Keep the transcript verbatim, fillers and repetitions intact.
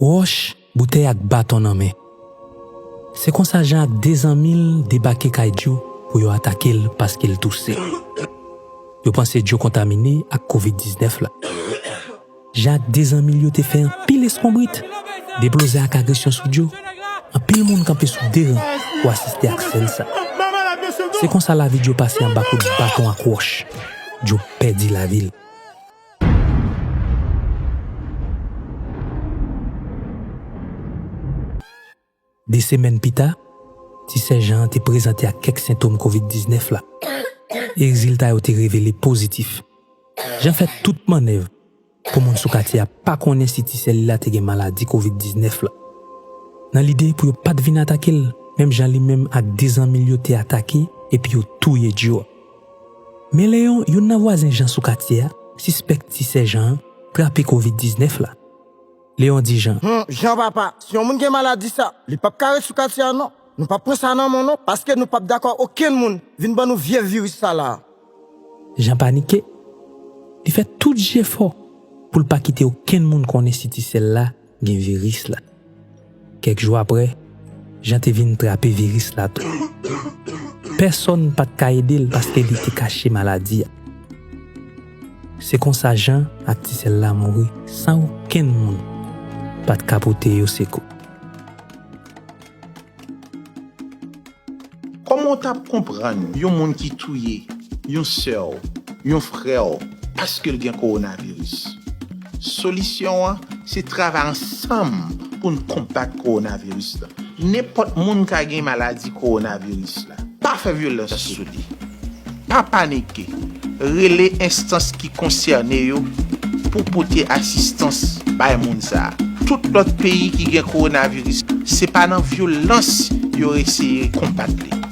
Wòch, boutèy ak baton nan men. Se konsa Jan ak de zanmi l debake kay Joe pou yo atake l paske l touse. Yo panse Joe kontamine ak kovid diznèf la. Jan ak de zanmi l yo te fè anpil eskonbrit, deplozay ak agresyon sou Joe. Anpil moun kanpe sou de ran pou asiste ak sèn sa. Se konsa lavi Joe pase anba kout baton ak wòch. Joe pèdi lavi l. De semèn pita, ti sè Jan an te prezante ak kèk sentòm kovid diznèf la. E rezilta yo te revele pozitif. Jan fè tout mannèv pou moun sou katye a pa konnen si ti sè li la te gen maladi kovid diznèf la. Nan lide pou yo pa t vin atake l, menm jan li menm ak de zanmi l yo te atake epi yo touye Joe a. Men Leyon, youn nan vwazen Jan sou katye a, sispèk ti sè Jan an trape kovid diznèf la. Leyon di Jan. Hum, Jan papa, si yon moun gen maladi sa, li p ap ka ret sou katye a non. Nou p ap pran sa nan men w non, paske nou p ap dakò okenn moun vin ban nou vye viris sa la. Jan panike. Li fè tout jefò pou l pa kite okenn moun konnen si ti sè l la gen viris la. Kèk jou apre, Jan te vin trape viris la tou. Pèsonn pa t ka ede l paske li te kache maladi a. Se konsa Jan ak ti sè l la mouri san okenn moun pa t ka pote yo sekou. Kòman w t ap konprann yon moun ki touye yon sè w, yon frè w, paske l gen kowonaviris? Solisyon an se travay ansanm pou n konbat kowonaviris la. Nenpòt moun ka gen maladi kowonaviris la. Pa fè vyolans sou li. Pa panike. Rele enstans ki konsène yo pou pote asistans bay moun sa a. Tout lòt peyi ki gen kowonaviris, se pa nan vyolans yo eseye konbat li.